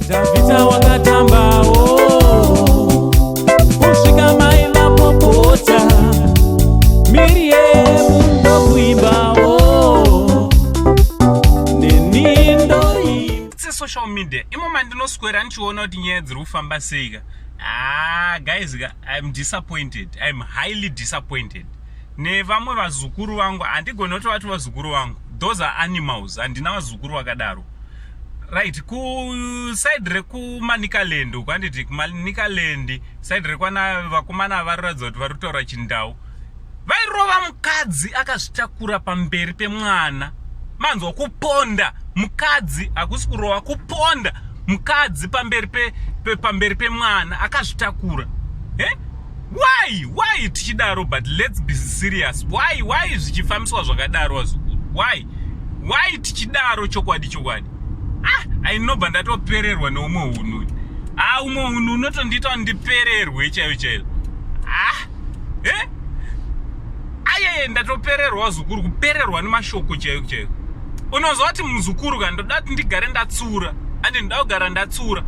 Dhavhidha wakatambawo kusvika mai vapopota, Miriyemu ndokuimbawo, neni ndoimba. Sesocial media imo mandinoswera ndichiona kuti nyaya dziri kufamba seika. Ah, guys ka, I'm disappointed, I'm highly disappointed nevamwe vazukuru vangu. Handigoni kuti vati vazukuru vangu, those are animals. Handina vazukuru vakadaro, right? Kuside rekuManicaland uku, handiti? KuManicaland, side rekwana vakomana variratidza kuti vari kutaura Chindau, vairova mukadzi akazvitakura pamberi pemwana. Manzwa? Kuponda mukadzi, hakusi kurova, kuponda mukadzi pamberi pemwana akazvitakura, eh? Why tichidaro? But let's be serious, why zvichifambiswa zvakadaro, vazukuru? Why tichidaro? Chokwadi, chokwadi, ah, ainobva ndatopererwa neumwe unhu. Ah, umwe unhu unotondiita kuti ndipererwe chaiyo chaiyo. Ah, eh? Ayeye, ndatopererwa, zukuru, kupererwa nemashoko chaiyo chaiyo. Unozwa kuti muzukuru ka, ndoda kuti ndigare ndatsura, andi ndoda kugara ndatsura.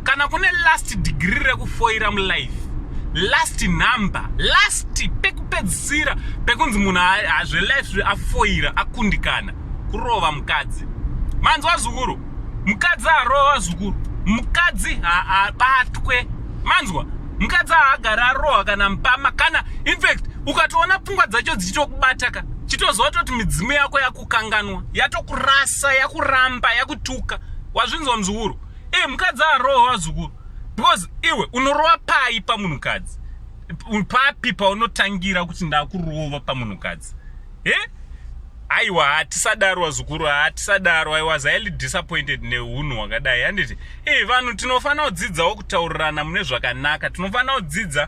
Kana kune last degree rekufoira mulife, last number, last pekupedzisira pekunzi munhu zvelife afoira, akundikana, kurova mukadzi. Manzwa, zukuru? Mukadzi arova, zukuru, mukadzi haabatwe. Manzwa? Mukadzi haagari arohwa kana mpama kana. Infact, ukatoona pfungwa dzacho dzichitokubata ka, chitoziva toti midzimu yako yakukanganwa, yatokurasa, yakuramba, yakutuka. Wazvinzwa, muzukuru? E, mukadzi arohwa, zukuru, because iwe unorova pai pamunhukadzi? Papi paunotangira kuti ndakurova pamunhukadzi? E, aiwa, hatisadaro, vazukuru, hatisadaro. I was highly disappointed neunhu hwakadai, handiti? E, vanhu tinofanira kudzidzawo kutaurirana mune zvakanaka. Tinofanira kudzidza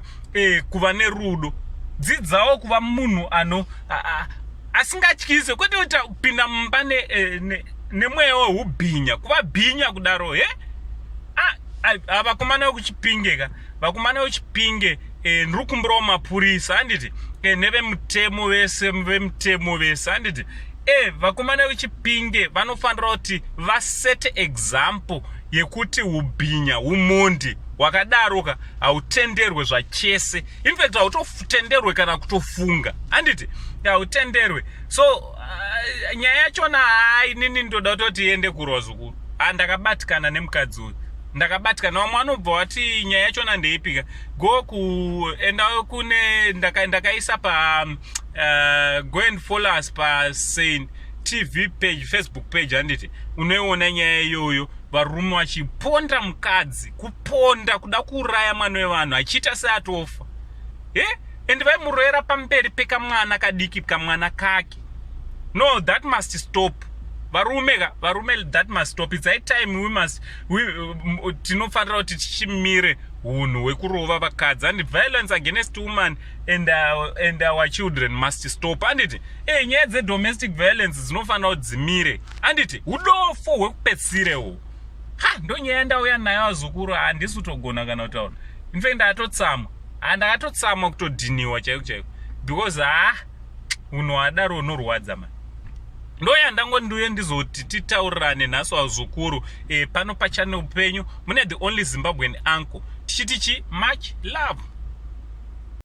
kuva nerudo, dzidzawo kuva munhu ano asingatyise, kwete kuti kupinda mumba nemweya wehubhinya, kuva bhinya kudaro. He, vakomana vekuChipinge ka, vakomana vekuChipinge, ndiri kukumbirawo mapurisa, handiti, nevemutemo vese, vemutemo vese, handiti? Vakomana vekuChipinge vanofanira kuti vasete example yekuti ubhinya, umondi hwakadaroka hautenderwe zvachese. Infact, hautotenderwe kana kutofunga, handiti? Hautenderwe. So nyaya yachona, hai, nini ndoda kutoti iende kurwa, zukuru. Ndakabatikana nemukadzi uyu, ndakabatikana. Vamwe vanobva vati nyaya yachona ndeipika. Go kuenda kune ndakaisa pa go and follow us paSain TV page, Facebook page, handiti? Unoiona nyaya iyoyo, varume vachiponda mukadzi, kuponda, kuda kuuraya mwana wevanhu achiita seatofa. E, and vaimuroyera pamberi pekamwana kadiki, kamwana kake. No, that must stop, varume ka, varume, that must stop. It's high time we must tinofanira kuti tichimire unhu hwekurova vakadzi, and violence against woman and our children must stop, handiti? E, nyaya dzedomestic violence dzinofanira kuti dzimire, handiti? Udofo hwekupedzisirewo. Ha, ndo nyaya ndauya nayo, vazukuru. Handisi kutogona kana kutaura. Infact, ndakatotsamwa, ndakatotsamwa, kutodhiniwa chaiko chaiko, because ha, unhu hwadaro unorwadza ma. Ndoya ndangondiuye ndizoti titaurirane nhasi, vazukuru, pano pachannel penyu mune the only Zimbabwean uncle. Tichiti chi much love.